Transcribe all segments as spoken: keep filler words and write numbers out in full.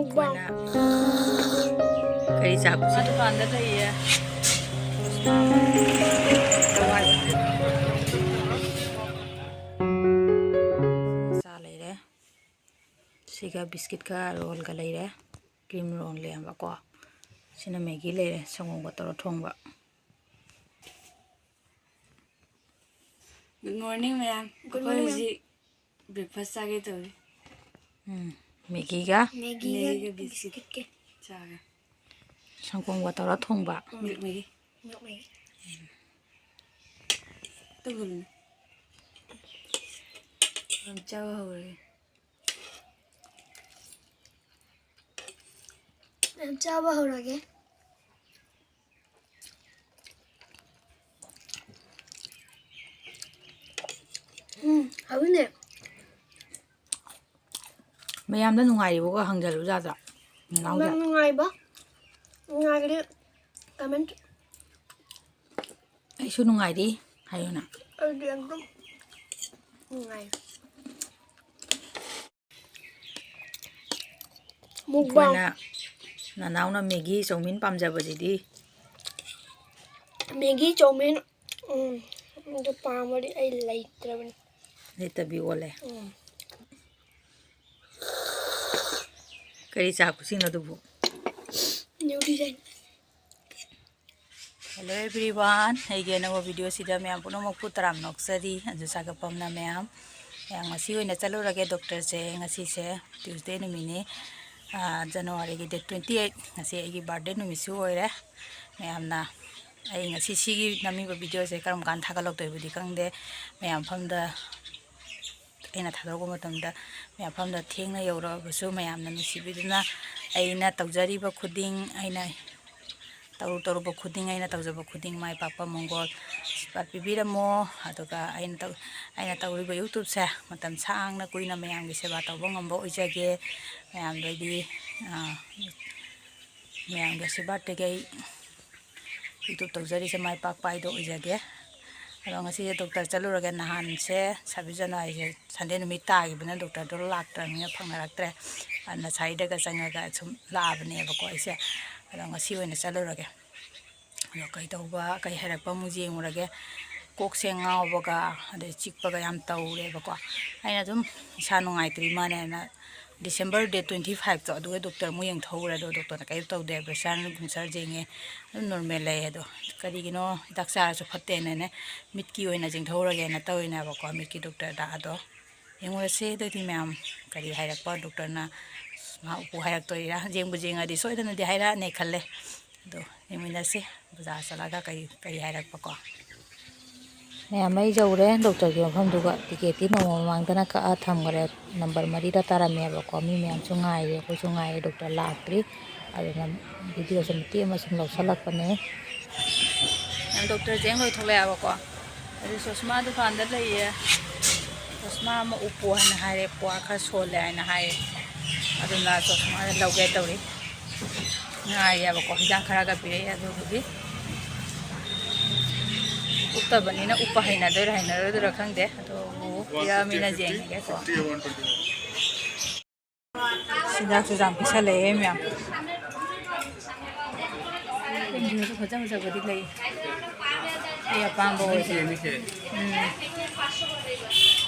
ꯑꯩꯈꯣꯏꯅ ꯀꯔꯤ ꯆꯥꯕꯁꯤ? ꯗꯨꯀꯥꯟꯗ ꯂꯩꯌꯦ꯫ ꯆꯥ ꯂꯩꯔꯦ꯫ ꯁꯤꯒ ꯕꯤꯁꯀꯤꯠꯀ ꯔꯣꯜꯒ ꯂꯩꯔꯦ꯫ ꯀ꯭ꯔꯤꯝ ꯔꯣꯜ ꯂꯩꯔꯝꯕꯀꯣ꯫ ꯁꯤꯅ ꯃꯦꯒꯤ ꯂꯩꯔꯦ, ꯁꯪꯒꯣꯝꯒ ꯇꯧꯔ ꯊꯣꯡꯕ꯫ Good morning, ꯃꯌꯥꯝ꯫ Good morning, ma'am. ꯑꯩꯈꯣꯏ ꯍꯧꯖꯤꯛ breakfast ꯆꯥꯒꯦ ꯇꯧꯔꯤ꯫ ꯎꯝ, ꯃꯦꯒꯤꯒ? ꯃꯦꯒꯤꯒ ꯃꯦꯒꯤꯒ ꯕꯤꯁꯀꯤꯠ꯫ ꯕꯤꯁꯀꯤꯠꯀ꯫ ꯆꯥꯒꯦ꯫ ꯁꯪꯒꯣꯝꯒ ꯇꯧꯔ ꯊꯣꯡꯕ꯫ Milk Maggi꯫ Milk Maggi꯫ ꯇꯧꯒꯅꯨ꯫ ꯌꯥꯝ ꯆꯥꯕ ꯍꯧꯔꯒꯦ꯫ ꯌꯥꯝ ꯆꯥꯕ ꯍꯧꯔꯒꯦ꯫ ꯎꯝ, ꯍꯥꯎꯋꯤꯅꯦ꯫ ꯃꯌꯥꯝꯗ ꯅꯨꯡꯉꯥꯏꯔꯤꯕꯣꯒ ꯍꯪꯖꯜꯂꯨ ꯌꯥꯗ꯭ꯔꯣ? ꯅꯅꯥꯎꯗ꯫ ꯌꯥꯝ ꯅꯨꯡꯉꯥꯏꯕ? ꯅꯨꯡꯉꯥꯏꯔꯗꯤ comment꯫ ꯑꯩꯁꯨ ꯅꯨꯡꯉꯥꯏꯔꯤ ꯍꯥꯏꯌꯨꯅ꯫ ꯑꯩꯗꯤ ꯑꯗꯨꯝ ꯅꯨꯡꯉꯥꯏ꯫ Mukbang꯫ ꯑꯩꯈꯣꯏꯅ ꯅꯅꯥꯎꯅ ꯃꯦꯒꯤ ꯆꯧꯃꯤꯟ ꯄꯥꯝꯖꯕꯁꯤꯗꯤ꯫ ꯃꯦꯒꯤ ꯆꯧꯃꯤꯟ, ꯎꯝ, ꯑꯗꯨ ꯄꯥꯝꯃꯗꯤ ꯑꯩ ꯂꯩꯇ꯭ꯔꯕꯅꯤ꯫ ꯂꯩꯇꯕꯤ ꯑꯣꯜꯂꯦ꯫ ꯎꯝ꯫ ꯀꯔꯤ ꯆꯥ ꯈꯨꯁꯤꯅꯣ ꯑꯗꯨꯕꯨ? New design꯫ Hello everyone, ꯑꯩꯒꯤ ꯑꯅꯧꯕ video ꯁꯤꯗ ꯃꯌꯥꯝ ꯄꯨꯝꯅꯃꯛꯄꯨ ꯇꯔꯥꯝꯅ ꯑꯣꯛꯆꯔꯤ꯫ ꯑꯟꯖꯨ ꯁꯥꯒꯠꯄꯝꯅ ꯃꯌꯥꯝ꯫ ꯃꯌꯥꯝ ꯉꯁꯤ ꯑꯣꯏꯅ ꯆꯠꯂꯨꯔꯒꯦ doctor ꯁꯦ꯫ ꯉꯁꯤꯁꯦ Tuesday ꯅꯨꯃꯤꯠꯅꯤ, ꯑꯥ, January ꯒꯤ date twenty eight꯫ ꯉꯁꯤ ꯑꯩꯒꯤ birthday ꯅꯨꯃꯤꯠꯁꯨ ꯑꯣꯏꯔꯦ꯫ ꯃꯌꯥꯝꯅ ꯑꯩ ꯉꯁꯤ ꯁꯤꯒꯤ ꯅꯝꯃꯤꯕ video ꯁꯦ ꯀꯔꯝ ꯀꯥꯟꯗ ꯊꯥꯒꯠꯂꯛꯇꯣꯏꯕꯨꯗꯤ ꯈꯪꯗꯦ꯫ ꯃꯌꯥꯝ ꯃꯐꯝꯗ ꯑꯩꯅ ꯊꯥꯗꯣꯔꯛꯄ ꯃꯇꯝꯗ ꯃꯌꯥꯝ ꯃꯐꯝꯗ ꯊꯦꯡꯅ ꯌꯧꯔꯛꯑꯕꯁꯨ ꯃꯌꯥꯝꯅ ꯅꯨꯡꯁꯤꯕꯤꯗꯨꯅ ꯑꯩꯅ ꯇꯧꯖꯔꯤꯕ ꯈꯨꯗꯤꯡ, ꯑꯩꯅ ꯇꯧꯔꯨ ꯇꯧꯔꯨꯕ ꯈꯨꯗꯤꯡ, ꯑꯩꯅ ꯇꯧꯖꯕ ꯈꯨꯗꯤꯡ ꯃꯥꯏ ꯄꯥꯛꯄ ꯃꯪꯒꯣꯜ ꯄꯤꯕꯤꯔꯝꯃꯣ꯫ ꯑꯗꯨꯒ ꯑꯩꯅ ꯇꯧ-, ꯑꯩꯅ ꯇꯧꯔꯤꯕ YouTube ꯁꯦ ꯃꯇꯝ ꯁꯥꯡꯅ ꯀꯨꯏꯅ ꯃꯌꯥꯝꯒꯤ ꯁꯦꯕꯥ ꯇꯧꯕ ꯉꯝꯕ ꯑꯣꯏꯖꯒꯦ꯫ ꯃꯌꯥꯝꯗꯩꯗꯤ, ꯑ, ꯃꯌꯥꯝꯒꯤ ꯑꯁꯤꯔꯕꯥꯗꯇꯒꯤ ꯑꯩ YouTube ꯇꯧꯖꯔꯤꯁꯦ ꯃꯥꯏ ꯄꯥꯛꯄ ꯍꯥꯏꯗꯣ ꯑꯣꯏꯖꯒꯦ꯫ ꯑꯗꯣ ꯉꯁꯤꯁꯦ ꯗꯣꯛꯇꯔ ꯆꯠꯂꯨꯔꯒꯦ꯫ ꯅꯍꯥꯟꯁꯦ ꯁꯕꯤꯖꯅ ꯑꯩꯁꯦ ꯁꯟꯗꯦ ꯅꯨꯃꯤꯠ ꯇꯥꯈꯤꯕꯅ ꯗꯣꯛꯇꯔꯗꯣ ꯂꯥꯛꯇ꯭ꯔꯕꯅꯤꯅ ꯐꯪꯅꯔꯛꯇ꯭ꯔꯦ꯫ ꯑꯗꯨꯅ ꯁꯥꯏꯗꯒ ꯆꯪꯉꯒ ꯁꯨꯝ ꯂꯥꯛꯑꯕꯅꯦꯕꯀꯣ ꯑꯩꯁꯦ꯫ ꯑꯗꯣ ꯉꯁꯤ ꯑꯣꯏꯅ ꯆꯠꯂꯨꯔꯒꯦ꯫ ꯑꯗꯣ ꯀꯩꯗꯧꯕ, ꯀꯩ ꯍꯥꯏꯔꯛꯄ ꯑꯃꯨꯛ ꯌꯦꯡꯉꯨꯔꯒꯦ꯫ ꯀꯣꯛꯁꯦ ꯉꯥꯎꯕꯒ ꯑꯗꯩ ꯆꯤꯛꯄꯒ ꯌꯥꯝ ꯇꯧꯔꯦꯕꯀꯣ꯫ ꯑꯩꯅ ꯑꯗꯨꯝ ꯏꯁꯥ ꯅꯨꯡꯉꯥꯏꯇ꯭ꯔꯤ ꯃꯥꯅꯦꯅ December date twenty five ꯇꯣ ꯑꯗꯨꯒ ꯗꯣꯛꯇꯔ ꯑꯃꯨꯛ ꯌꯦꯡꯊꯣꯛꯎꯔꯦ꯫ ꯑꯗꯣ ꯗꯣꯛꯇꯔꯅ ꯀꯩꯝ ꯇꯧꯗꯦ, ꯕ꯭ꯔꯦꯁꯔ ꯅꯨꯡꯁꯔ ꯌꯦꯡꯉꯦ, ꯑꯗꯨꯝ ꯅꯣꯔꯃꯦꯜ ꯂꯩ꯫ ꯑꯗꯣ ꯀꯔꯤꯒꯤꯅꯣ, ꯍꯤꯗꯥꯛ ꯆꯥꯔꯁꯨ ꯐꯠꯇꯦꯅꯅꯦ ꯃꯤꯠꯀꯤ ꯑꯣꯏꯅ ꯌꯦꯡꯊꯣꯛꯎꯔꯒꯦꯅ ꯇꯧꯔꯤꯅꯦꯕꯀꯣ, ꯃꯤꯠꯀꯤ ꯗꯣꯛꯇꯔꯗ꯫ ꯑꯗꯣ ꯌꯦꯡꯉꯨꯔꯁꯦ ꯑꯗꯨꯗꯤ ꯃꯌꯥꯝ ꯀꯔꯤ ꯍꯥꯏꯔꯛꯄ, ꯗꯣꯛꯇꯔꯅ ꯃꯥ ꯎꯄꯨ ꯍꯥꯏꯔꯛꯇꯣꯏꯔꯥ꯫ ꯌꯦꯡꯕꯨ ꯌꯦꯡꯉꯗꯤ ꯁꯣꯏꯗꯅꯗꯤ ꯍꯥꯏꯔꯛꯑꯅꯤ ꯈꯜꯂꯦ꯫ ꯑꯗꯣ ꯌꯦꯡꯃꯤꯟꯅꯁꯦ ꯕꯖꯥꯔ ꯆꯠꯂꯒ ꯀꯔꯤ ꯀꯔꯤ ꯍꯥꯏꯔꯛꯄꯀꯣ꯫ ꯃꯌꯥꯝ, ꯑꯩ ꯌꯧꯔꯦ ꯗꯣꯛꯇꯔꯒꯤ ꯃꯐꯝꯗꯨꯒ꯫ ꯇꯤꯀꯦꯠꯇꯤ ꯅꯣꯡꯃ ꯃꯃꯥꯡꯗꯅ ꯀꯛꯑ ꯊꯝꯈ꯭ꯔꯦ꯫ ꯅꯝꯕꯔ ꯃꯔꯤꯗ ꯇꯥꯔꯝꯃꯦꯕꯀꯣ꯫ ꯃꯤ ꯃꯌꯥꯝꯁꯨ ꯉꯥꯏꯔꯦ, ꯑꯩꯈꯣꯏꯁꯨ ꯉꯥꯏꯔꯦ, ꯗꯣꯛꯇꯔ ꯂꯥꯛꯇ꯭ꯔꯤ꯫ ꯑꯗꯨꯅ ꯚꯤꯗꯤꯑꯣꯁꯦ ꯃꯇꯦꯛ ꯑꯃ ꯁꯨꯝ ꯂꯧꯁꯜꯂꯛꯄꯅꯦ꯫ ꯗꯣꯛꯇꯔꯁꯦ ꯂꯣꯏ ꯊꯣꯛꯂꯛꯑꯦꯕꯀꯣ꯫ ꯑꯗꯨ ꯆꯣꯁꯃꯥ ꯗꯨꯀꯥꯟꯗ ꯂꯩꯌꯦ꯫ ꯆꯣꯁꯃꯥ ꯑꯃ ꯎꯞꯄꯣ ꯍꯥꯏꯅ ꯍꯥꯏꯔꯦ, ꯄ꯭ꯋꯥ ꯈꯔ ꯁꯣꯜꯂꯦ ꯍꯥꯏꯅ ꯍꯥꯏꯌꯦ꯫ ꯑꯗꯨꯅ ꯆꯣꯁꯃꯥ ꯂꯧꯒꯦ ꯇꯧꯔꯤ꯫ ꯉꯥꯏꯔꯤꯑꯕꯀꯣ, ꯍꯤꯗꯥꯛ ꯈꯔꯒ ꯄꯤꯔꯛꯑꯦ꯫ ꯑꯗꯨꯕꯨꯗꯤ ꯎꯞꯇꯕꯅꯤꯅ ꯎꯞꯄ ꯍꯩꯅꯗꯣꯏꯔꯥ ꯍꯩꯅꯔꯣꯏꯗꯣꯏꯔꯥ ꯈꯪꯗꯦ꯫ ꯑꯗꯨꯕꯨ ꯄꯤꯔꯛꯑꯃꯤꯅ ꯌꯦꯡꯉꯒꯦꯀꯣ꯫ ꯆꯤꯟꯖꯥꯛꯁꯨ ꯌꯥꯝ ꯄꯤꯁꯜꯂꯛꯑꯦ ꯃꯌꯥꯝ꯫ ꯐꯖ ꯐꯖꯕꯗꯤ ꯂꯩ꯫ ꯑꯩ ꯑꯄꯥꯝꯕ ꯑꯣꯏꯁꯦ꯫ ꯎꯝ꯫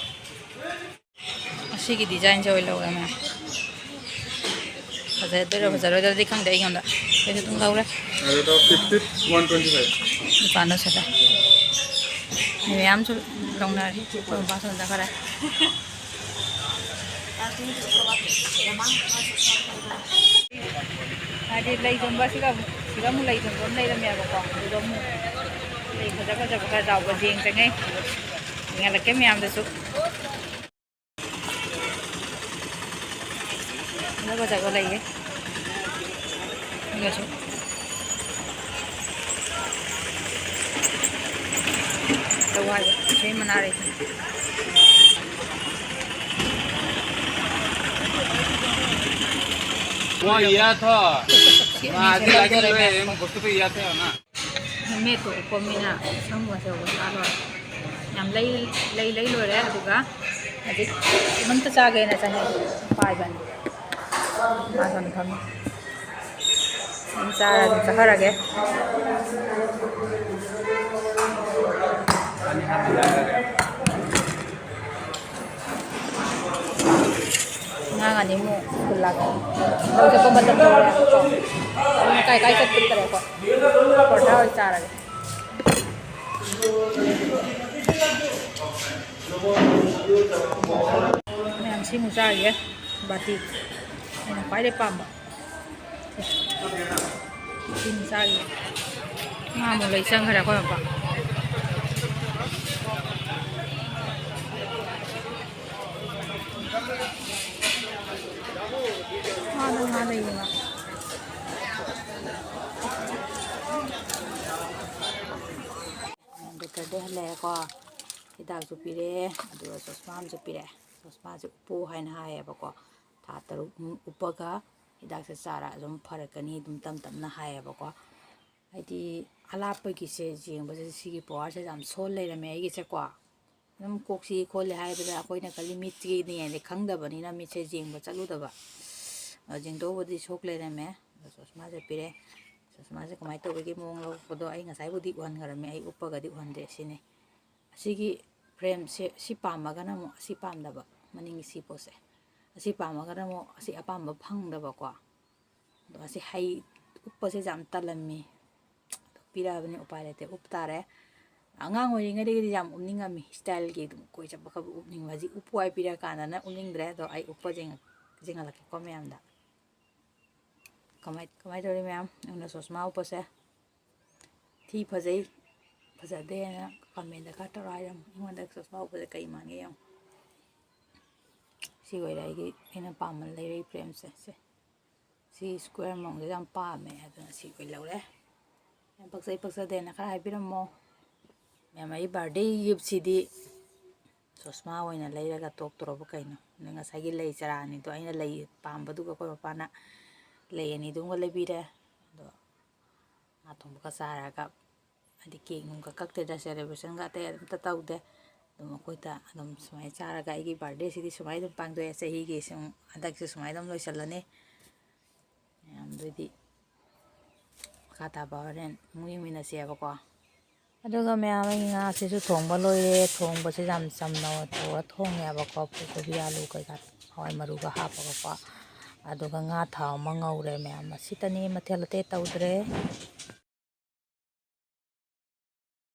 ꯑꯁꯤꯒꯤ ꯗꯤꯖꯥꯏꯟꯁꯦ ꯑꯣꯏꯅ ꯂꯧꯔꯦ ꯃꯌꯥꯝ꯫ ꯐꯖꯗꯣꯏꯔꯥ ꯐꯖꯔꯣꯏꯗ꯭ꯔꯗꯤ ꯈꯪꯗꯦ ꯑꯩꯉꯣꯟꯗ꯫ ꯑꯩꯁꯨ ꯑꯗꯨꯝ ꯂꯧꯔꯦ꯫ ꯑꯗꯨꯗ fifty, one twenty five꯫ ꯗꯨꯀꯥꯟꯗ ꯁꯤꯗ ꯃꯤ ꯃꯌꯥꯝꯁꯨ ꯂꯧꯅꯔꯦ꯫ ꯑꯩꯈꯣꯏ ꯃꯄꯥꯁꯨ ꯆꯠꯈꯔꯦ꯫ ꯍꯥꯏꯗꯤ ꯂꯩ ꯆꯣꯝꯕ ꯁꯤꯒ ꯑꯃꯨꯛ, ꯁꯤꯒ ꯑꯃꯨꯛ ꯂꯩ ꯆꯣꯝꯕ ꯑꯃ ꯂꯩꯔꯝꯃꯦꯕꯀꯣ꯫ ꯑꯗꯨꯗ ꯑꯃꯨꯛ ꯂꯩ ꯐꯖ ꯐꯖꯕ ꯈꯔ ꯆꯥꯎꯕ ꯌꯦꯡ ꯆꯪꯉꯦ꯫ ꯌꯦꯡꯍꯜꯂꯛꯀꯦ ꯃꯌꯥꯝꯗꯁꯨ꯫ ꯐꯖ ꯐꯖꯕ ꯂꯩꯌꯦ꯫ ꯑꯗꯨꯒꯁꯨ ꯇꯧ ꯍꯥꯏꯕ ꯏꯁꯩ ꯃꯅꯥ ꯂꯩꯁꯦ꯫ वो ये था। ꯁꯤ ꯑꯅꯤꯁꯦ ꯂꯧꯗꯣꯔꯦ ꯃꯌꯥꯝ꯫ ꯃꯦꯠꯇꯣ ꯎꯞꯄ ꯃꯤꯅ ꯁꯪꯒꯣꯝ ꯑꯆꯧꯕ ꯆꯥ ꯂꯣꯏꯔꯦ꯫ ꯌꯥꯝ ꯂꯩ ꯂꯩ ꯂꯩ ꯂꯣꯏꯔꯦ꯫ ꯑꯗꯨꯒ ꯍꯧꯖꯤꯛ ꯑꯃꯝꯇ ꯆꯥꯒꯦꯅ ꯆꯪꯉꯦ꯫ ꯄꯥꯏꯕꯅꯤ꯫ ꯃꯥ ꯁꯣꯝꯗ ꯐꯝꯃꯤ꯫ ꯑꯗꯨꯝ ꯆꯥꯔ ꯑꯗꯨꯝ ꯆꯠꯈ꯭ꯔꯒꯦ꯫ ꯑꯉꯥꯡ ꯑꯅꯤꯃꯨꯛ ꯁ꯭ꯀꯨꯜ ꯂꯥꯛꯀꯅꯤ꯫ ꯂꯧ ꯆꯠꯄ ꯃꯇꯝ ꯌꯧꯔꯦ ꯍꯥꯏꯕꯀꯣ꯫ ꯑꯗꯨꯅ ꯀꯥꯏ ꯀꯥꯏ ꯆꯠꯇ꯭ꯔꯦ ꯑꯩꯈꯣꯏ꯫ ꯄꯔꯣꯊꯥ ꯑꯣꯏꯅ ꯆꯥꯔꯒꯦ꯫ ꯃꯌꯥꯝ ꯁꯤꯃꯨꯛ ꯆꯥꯔꯤꯌꯦ꯫ ꯕꯥꯇꯤ꯫ ꯑꯩꯅ ꯈ꯭ꯋꯥꯏꯗꯩ ꯄꯥꯝꯕ꯫ ꯁꯤꯃꯨꯛ ꯆꯥꯔꯤꯌꯦ꯫ ꯉꯥ ꯑꯃꯨꯛ ꯂꯩ ꯆꯪꯈ꯭ꯔꯦ ꯑꯩꯈꯣꯏ ꯃꯄꯥ꯫ ꯉꯥꯗ ꯉꯥ ꯂꯩꯌꯦ ꯃꯥ꯫ ꯗꯣꯛꯇꯔꯗꯩ ꯍꯜꯂꯛꯑꯦꯀꯣ꯫ ꯍꯤꯗꯥꯛꯁꯨ ꯄꯤꯔꯛꯑꯦ, ꯑꯗꯨꯒ ꯆꯣꯁꯃꯥ ꯑꯃꯁꯨ ꯄꯤꯔꯛꯑꯦ꯫ ꯆꯣꯁꯃꯥꯁꯦ ꯎꯞꯄꯨ ꯍꯥꯏꯅ ꯍꯥꯏꯌꯦꯕꯀꯣ꯫ ꯊꯥ ꯇꯔꯨꯛ ꯎꯞꯄꯒ ꯍꯤꯗꯥꯛꯁꯦ ꯆꯥꯔ ꯑꯗꯨꯝ ꯐꯔꯛꯀꯅꯤ, ꯑꯗꯨꯝ ꯇꯞ ꯇꯞꯅ ꯍꯥꯏꯌꯦꯕꯀꯣ꯫ ꯍꯥꯏꯗꯤ ꯑꯂꯥꯞꯄꯒꯤꯁꯦ ꯌꯦꯡꯕꯁꯦ ꯁꯤꯒꯤ ꯄꯋꯥꯔꯁꯦ ꯌꯥꯝ ꯁꯣꯜ ꯂꯩꯔꯝꯃꯦ ꯑꯩꯒꯤꯁꯦꯀꯣ꯫ ꯑꯗꯨꯝ ꯀꯣꯛ ꯆꯤꯛꯏ ꯈꯣꯠꯂꯤ ꯍꯥꯏꯕꯗ ꯑꯩꯈꯣꯏꯅ ꯈꯜꯂꯤ ꯃꯤꯠꯀꯤꯅꯦꯅ ꯈꯪꯗꯕꯅꯤꯅ ꯃꯤꯠꯁꯦ ꯌꯦꯡꯕ ꯆꯠꯂꯨꯗꯕ꯫ ꯑꯗꯣ ꯌꯦꯡꯊꯣꯛꯎꯕꯗꯤ ꯁꯣꯛ ꯂꯩꯔꯝꯃꯦ꯫ ꯑꯗꯣ ꯆꯣꯁꯃꯥꯁꯦ ꯄꯤꯔꯦ꯫ ꯆꯣꯁꯃꯥꯁꯦ ꯀꯃꯥꯏꯅ ꯇꯧꯕꯒꯤ ꯃꯑꯣꯡ ꯂꯧꯔꯛꯄꯗꯣ ꯑꯩ ꯉꯁꯥꯏꯕꯨꯗꯤ ꯎꯍꯟꯈ꯭ꯔꯝꯃꯦ, ꯑꯩ ꯎꯞꯄꯒꯗꯤ ꯎꯍꯟꯗ꯭ꯔꯦ ꯁꯤꯅꯤ꯫ ꯑꯁꯤꯒꯤ ꯐ꯭ꯔꯦꯝꯁꯦ ꯁꯤ ꯄꯥꯝꯃꯒꯅ ꯑꯃꯨꯛ ꯑꯁꯤ ꯄꯥꯝꯗꯕ, ꯃꯅꯤꯡꯒꯤ ꯁꯤ ꯄꯣꯠꯁꯦ꯫ ꯑꯁꯤ ꯄꯥꯝꯃꯒꯅ ꯑꯃꯨꯛ ꯑꯁꯤ ꯑꯄꯥꯝꯕ ꯐꯪꯗꯕꯀꯣ꯫ ꯑꯗꯣ ꯑꯁꯤ ꯍꯩ ꯎꯞꯄꯁꯦ ꯌꯥꯝ ꯇꯜꯂꯝꯃꯤ꯫ ꯑꯗꯣ ꯄꯤꯔꯛꯑꯕꯅꯤ, ꯎꯄꯥꯏ ꯂꯩꯇꯦ, ꯎꯞ ꯇꯥꯔꯦ꯫ ꯑꯉꯥꯡ ꯑꯣꯏꯔꯤꯉꯩꯗꯒꯤꯗꯤ ꯌꯥꯝ ꯎꯞꯅꯤꯡꯉꯝꯃꯤ, ꯏꯁꯇꯥꯏꯜꯒꯤ ꯑꯗꯨꯝ ꯀꯣꯏ ꯆꯠꯄ ꯈꯔ ꯎꯞꯅꯤꯡꯕ꯫ ꯍꯧꯖꯤꯛ ꯎꯞꯄꯨ ꯍꯥꯏ ꯄꯤꯔꯛꯑꯀꯥꯟꯗꯅ ꯎꯞꯅꯤꯡꯗ꯭ꯔꯦ꯫ ꯑꯗꯣ ꯑꯩ ꯎꯞꯄ ꯌꯦꯡꯉ-, ꯌꯦꯡꯍꯜꯂꯛꯀꯦꯀꯣ ꯃꯌꯥꯝꯗ꯫ ꯀꯃꯥꯏ, ꯀꯃꯥꯏ ꯇꯧꯔꯤ ꯃꯌꯥꯝ? ꯑꯩꯉꯣꯟꯗ ꯆꯣꯁꯃꯥ ꯎꯞꯄꯁꯦ ꯊꯤ ꯐꯖꯩ, ꯐꯖꯗꯦꯅ ꯀꯃꯦꯟꯗ ꯈꯔ ꯇꯧꯔ ꯍꯥꯏꯔꯝꯃꯨ꯫ ꯑꯩꯉꯣꯟꯗ ꯆꯣꯁꯃꯥ ꯎꯞꯄꯁꯦ ꯀꯩ ꯃꯥꯟꯒꯦ ꯌꯦꯡꯉꯨ꯫ ꯁꯤ ꯑꯣꯏꯔꯦ ꯑꯩꯒꯤ, ꯑꯩꯅ ꯄꯥꯝꯕ ꯂꯩꯔꯛꯏ ꯐ꯭ꯔꯦꯝꯁꯦ꯫ ꯁꯦ, ꯁꯤ ꯁ꯭ꯀ꯭ꯋꯦꯔ ꯃꯑꯣꯡꯁꯦ ꯌꯥꯝ ꯄꯥꯝꯃꯦ, ꯑꯗꯨꯅ ꯁꯤ ꯑꯣꯏ ꯂꯧꯔꯦ꯫ ꯌꯥꯝ ꯄꯛꯆꯩ ꯄꯛꯆꯗꯦꯅ ꯈꯔ ꯍꯥꯏꯕꯤꯔꯝꯃꯣ꯫ ꯃꯌꯥꯝ, ꯑꯩ ꯕꯥꯔꯗꯦ ꯒꯤꯐꯁꯤꯗꯤ ꯆꯣꯁꯃꯥ ꯑꯣꯏꯅ ꯂꯩꯔꯒ ꯇꯣꯛꯇꯣꯔꯕ ꯀꯩꯅꯣ? ꯑꯗꯩ ꯉꯁꯥꯏꯒꯤ ꯂꯩ ꯆꯔꯥ ꯑꯅꯤꯗꯣ ꯑꯩꯅ ꯂꯩ ꯄꯥꯝꯕꯗꯨꯒ ꯑꯩꯈꯣꯏ ꯃꯄꯥꯅ ꯂꯩ ꯑꯅꯤꯗꯨꯃꯒ ꯂꯩꯕꯤꯔꯦ꯫ ꯑꯗꯣ ꯉꯥ ꯊꯣꯡꯕꯒ ꯆꯥꯔꯒ ꯍꯥꯏꯗꯤ ꯀꯦꯛ ꯅꯨꯡꯒ ꯀꯛꯇꯦꯗ, ꯁꯦꯂꯦꯕ꯭ꯔꯦꯁꯟꯒ ꯑꯇꯩ ꯑꯝꯇ ꯇꯧꯗꯦ꯫ ꯑꯗꯨꯝ ꯑꯩꯈꯣꯏꯗ ꯑꯗꯨꯝ ꯁꯨꯃꯥꯏꯅ ꯆꯥꯔꯒ ꯑꯩꯒꯤ ꯕꯥꯔꯗꯦꯁꯤꯗꯤ ꯁꯨꯃꯥꯏꯅ ꯑꯗꯨꯝ ꯄꯥꯡꯊꯣꯛꯑꯦ꯫ ꯆꯍꯤꯒꯤ ꯁꯨꯝ ꯍꯟꯗꯛꯁꯨ ꯁꯨꯃꯥꯏꯅ ꯑꯗꯨꯝ ꯂꯣꯏꯁꯤꯜꯂꯅꯤ꯫ ꯃꯌꯥꯝꯗꯨꯗꯤ ꯃꯈꯥ ꯇꯥꯕ ꯍꯣꯔꯦꯟ ꯑꯃꯨꯛ ꯌꯦꯡꯃꯤꯟꯅꯁꯦꯕꯀꯣ꯫ ꯑꯗꯨꯒ ꯃꯌꯥꯝ, ꯑꯩ ꯉꯥꯁꯤꯁꯨ ꯊꯣꯡꯕ ꯂꯣꯏꯔꯦ꯫ ꯊꯣꯡꯕꯁꯦ ꯌꯥꯝ ꯆꯝꯅ ꯇꯧꯔ ꯊꯣꯡꯉꯦꯕꯀꯣ, ꯀꯣꯕꯤ, ꯑꯥꯂꯨ ꯀꯩꯀꯥ, ꯍꯋꯥꯏ ꯃꯔꯨꯒ ꯍꯥꯞꯄꯒꯀꯣ꯫ ꯑꯗꯨꯒ ꯉꯥ ꯊꯥꯎ ꯑꯃ ꯉꯧꯔꯦ ꯃꯌꯥꯝ꯫ ꯑꯁꯤꯇꯅꯤ, ꯃꯊꯦꯜ ꯑꯇꯩ ꯇꯧꯗ꯭ꯔꯦ꯫